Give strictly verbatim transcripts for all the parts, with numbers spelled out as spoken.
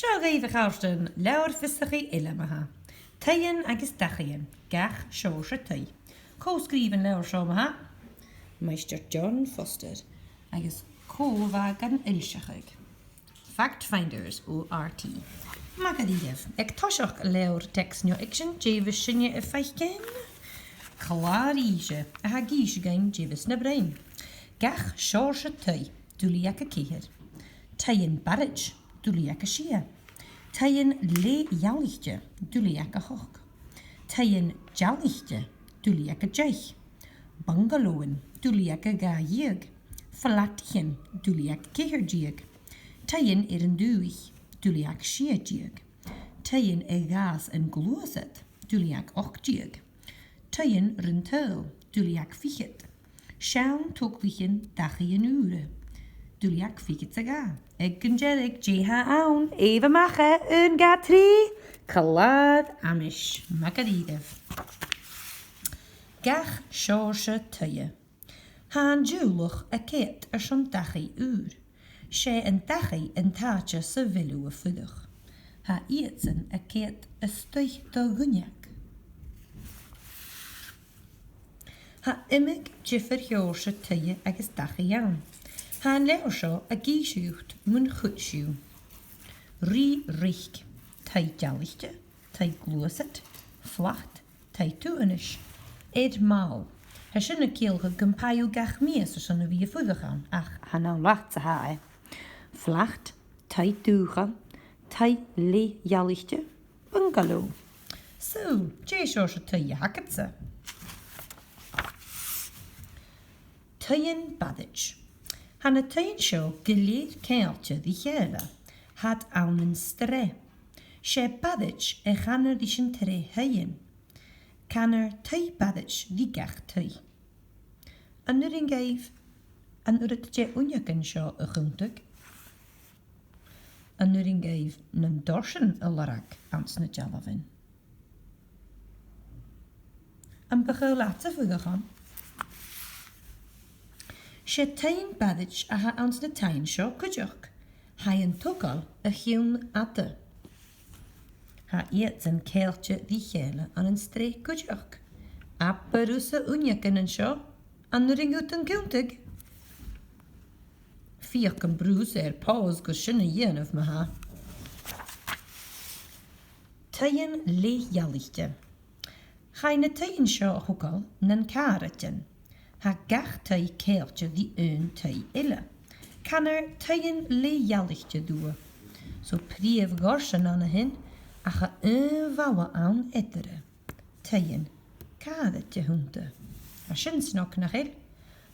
Seo dhuibh, a chàirdean, leabhar fiosrachaidh eile ma-thà. Taighean agus dachaighean, gach seòrsa taigh. Cò sgrìobh an leabhar seo ma-thà? Maighstir John Foster. Agus cò bha gan fhoillseachadh? Fact Finders, O R T. Math dha-rìribh, aig toiseach leabhar teacs neo-fhicsean, dè bhios sinne a' faicinn? Clàr-innse, a tha ag innse dhuinn dè bhios na b' fheàrr. Gach seòrsa taigh, duilleag a ceithir. Taighean-baraid, duilleag a sia. Taighean leth-dhealaichte, duilleag a h-ochd. Taighean dealaichte, duilleag a deich. Bungalòin, duilleag a dhà dheug. Flataichean, duilleag ceithir deug. Taighean air an dùthaich, duilleag sia deug. Taighean a dh'fhàs an gluasad, duilleag ochd deug. Taighean rin tadhal, duilleag fichead. Seann togalaichean dachaighean ùra, duilleag fichead 's a dhà. Aig an deireadh, dè th' ann? Èigh a-mach e, aon, dhà, trì. Clàr-amais. Math dha-rìribh. Gach seòrsa taighe. Tha an teaghlach a' coimhead airson dachaigh ùr. 'S e an dachaigh an t-àite sa bheil thu a' fuireach. Tha iadsan a' coimhead a-staigh do dhuine. Tha iomadh diofar sheòrsa taighe agus dachaigh ann. Tha an leabhar seo ag innse dhut mun cuid dhiubh. Rì-reic, taigh dealaichte, taigh gluasaid, flat, taigh tuathanais. Air màl. Tha sin a' ciallachadh gum paidh thu gach mìos airson a bhith a' fuireach ann, ach chan ann leatsa a tha e. Flat, taigh dùthchail, taigh leth-dhealaichte, bungalow. So, dè seòrsa taigh a th' agadsa? Taighean-baraid. Tha na taighean seo gu lèir ceangailte ri chèile. Tha iad ann an sreath. 'S e baraid a chanar ris an t-sreath-thaighean. Canar taigh-baraid ri gach taigh. An urrainn dhuibh an uiread de uinneagan seo a chunntadh? An urrainn dhuibh nan dorsan a lorg anns na dealbhan? Am bu chaomh leatsa fuireach ann? 'S e taighean-baraid a th' anns na taighean seo cuideachd. Tha iad an togail a chionn fhada. Tha iadsan ceangailte ri chèile ann an sreath cuideachd. Abair thusa uinneagan an seo, an urrainn dhut an cunntadh? Feuch gum brùth thusa air pause gus sin a dhèanamh ma-thà. Taighean leth-dhealaichte. Chaidh na taighean seo a thogail nan càraidean. Tha gach taigh ceangailte ri aon taigh eile. Canar taighean leth-dhealaichte riutha. So prìomh dhorsan ann a shin, ach tha aon bhalla ann eatarra. Taighean càraid a th' annta. Tha sin snog, nach eil?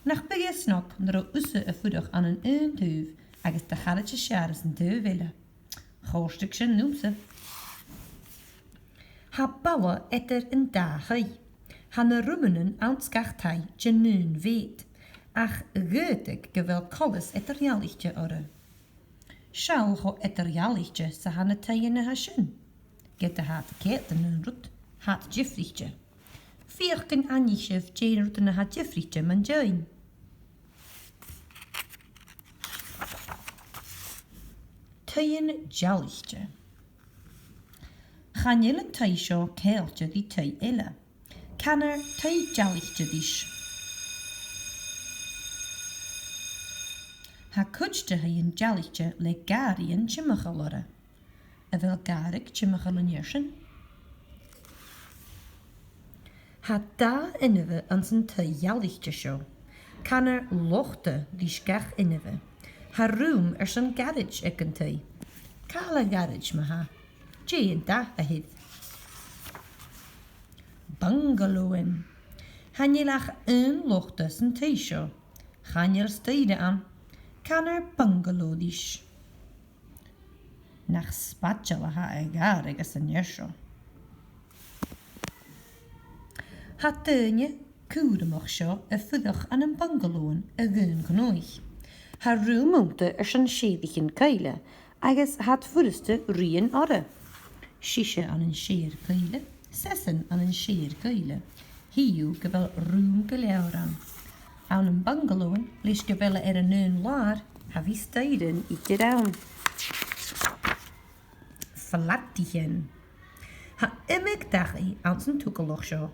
Nach bi e snog nan robh thusa a' fuireach ann an aon taobh agus do charaid as fheàrr san taobh eile? Chòrdadh sin riumsa. Tha balla eadar an dà thaigh. Tha na rumannan anns gach taigh den aon mheud, ach dh'fhaodadh gu bheil coltas eadar-dhealaichte orra. Seall cho eadar-dhealaichte 's a tha na taighean a tha sin. Ged a tha iad ceart an aon rud, tha iad diofraichte. Feuch gun aithnich sibh dè na rudan a tha diofraichte mun deidhinn. Taighean dealaichte. Chan eil an taigh seo ceangailte ri taigh eile. Canar taigh dealaichte ris. Tha cuid de thaighean dealaichte le gàrraidhean timcheall orra. A bheil gàrradh timcheall an fhear sin? Tha dà inbhe anns an taigh dhealaichte seo. Canar lota ris gach inbhe. Tha rùm airson garaid aig an taigh. Càit a bheil an garaid ma-thà? Dè an dath a th' air? Bungalòin. Chan eil ach aon lota san taigh seo. Chan eil staidhre ann. Canar bungalow ris. Nach spaideil a tha a' ghàrradh anns an fhear seo. Tha daoine cùramach seo a' fuireach ann am bungalòin a dh'aon ghnothach. Tha rùm annta airson sèithrichean-coille agus tha iad furasta ruighinn orra. Sise ann an sèithear-coille, seasan ann an sèithear-coille. Chì thu gu bheil rùm gu leòr ann. Ann am bungalòin, leis gu bheil e air an aon làr, cha bhi staidhrean idir ann. Flataichean. Tha iomadh dachaigh anns an togalach seo.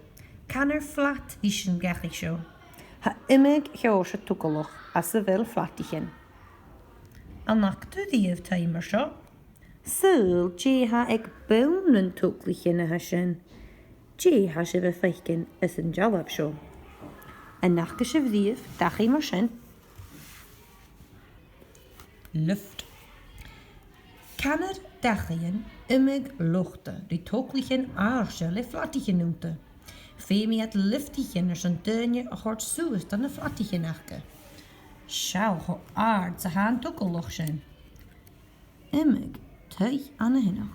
Canar flat ris an dachaigh seo. Tha iomadh sheòrsa togalach anns a bheil flataichean. An fhaca tu riamh taigh mar seo? Saoil dè tha aig bonn nan togalaichean a tha sin. Dè tha sibh a' faicinn anns an dealbh seo? An fhaca sibh riamh dachaigh mar sin? Lift. Canar dachaighean iomadh lobhta ri togalaichean àrda le flataichean annta. Feumaidh iad liftaichean airson daoine a thoirt suas do na flataichean aca. Seall cho àrd 's a tha an togalach sin. Iomadh taigh ann a shin.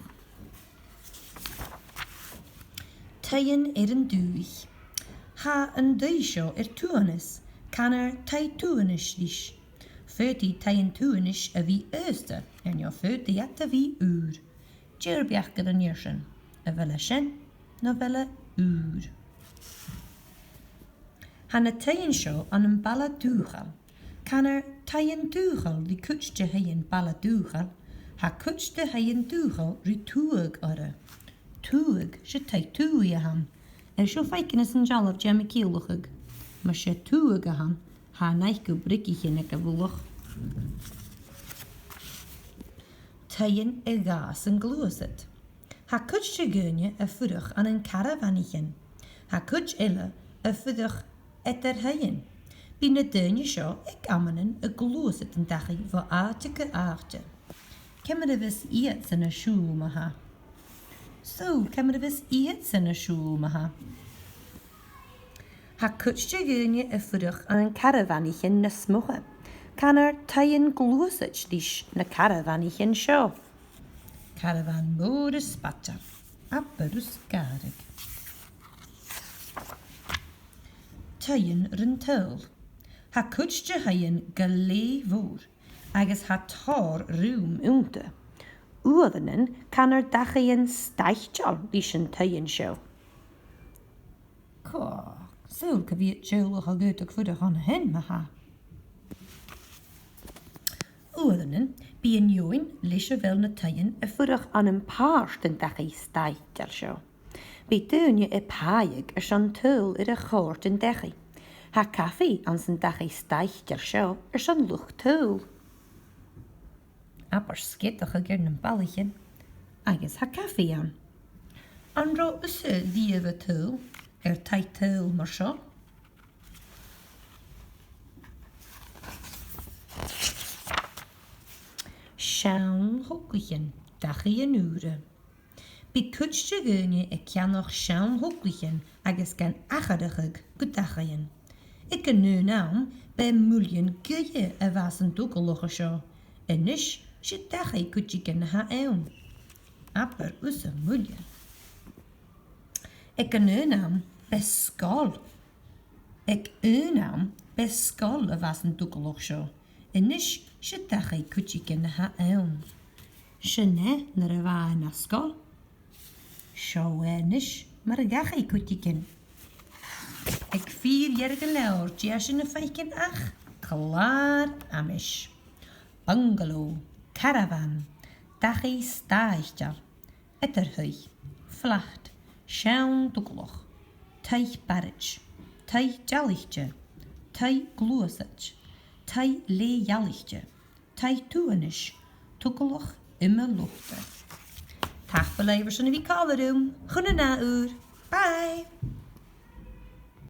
Taighean air an dùthaich. Tha an taigh seo air tuathanas, canar taigh tuathanais ris. Faodaidh taighean tuathanais a bhith aosta, air neo faodaidh iad a bhith ùr. Dè ur beachd air an fhear sin? A bheil e sean no a bheil e ùr? Tha na taighean seo ann am baile dùthchail. Canar taighean dùthchail ri cuid de thaighean baile dùthchail. Tha cuid de thaighean dùthchail ri tuagh orra. Tuagh, 's e taigh tughaidh a th' ann. A bheil sibh a' faicinn anns an dealbh dè tha mi a' ciallachadh? Mas e tuagh a th' ann, tha e an aghaidh briogaichean aig a' mhullach. Taighean a dh'fhàs an gluasad. Tha cuid de dhaoine a' fuireach ann an caravanaichean. Tha cuid eile a' fuireach eadar thaighean. Bidh na daoine seo aig amannan a' gluasad an dachaigh bho àite gu àite. Ciamar a bhios iadsan a' siubhal ma-thà? So, ciamar a bhios iadsan a' siubhal ma-thà? Tha cuid de dhaoine a' fuireach ann an caravanaichean nas motha. Canar taighean gluasaid ris na caravanaichean seo. Caravan mòr is spaideil, abair thusa gàrradh. Taighean rin t-saoghal. Tha cuid de thaighean gu lèir mòr, agus tha tòrr rùm annta. Uaireannan canar dachaighean staidhte ris an taighean seo. Cò, saoil cia mheud teaghlach a dh'fhaodadh fuireach ann a shin ma-thà? Uaireannan, bidh an fheadhainn leis a bheil na taighean a' fuireach ann am pàirt den dachaigh staidhte seo. Bidh daoine a' pàigheadh airson tadhal air a' chòrr den dachaigh. Tha cafaidh anns an dachaigh staidhte seo airson luchd-tadhail. Abair sgeadachadh air nam ballaichean agus tha cafaidh ann. An robh thusa riamh a' tadhal air taigh-tadhail mar seo? Seann thogalaichean, dachaighean ùra. Bidh cuid de dhaoine a' ceannach seann thogalaichean agus gan atharrachadh gu dachaighean. Aig an aon àm, b' e muilnean-gaoithe a bh' anns an togalach seo. A-nis, 's e dachaigh cuideigin a th' ann. Abair thusa muilnean. Aig an aon àm, b' e sgoil. Aig aon àm, b' e sgoil a bh' anns an togalach seo. A-nis, 's e dachaigh cuideigin a th' ann. Sin e nuair a bha e na sgoil. Seo e a-nis mar dhachaigh cuideigin. Aig fìor dheireadh an leabhair, dè tha sinn a' faicinn ach clàr-amais. Bungalow, caravan, dachaigh staidhte, eadar-thaigh, flat, seann togalach, taigh-baraid, taigh-dealaichte, taigh-gluasaid, taigh-leth-dhealaichte, taigh-tuathanais, togalach iomadh-lobhta. Tapadh leibh airson a bhith còmhla rium. Chun an ath uair. Bye!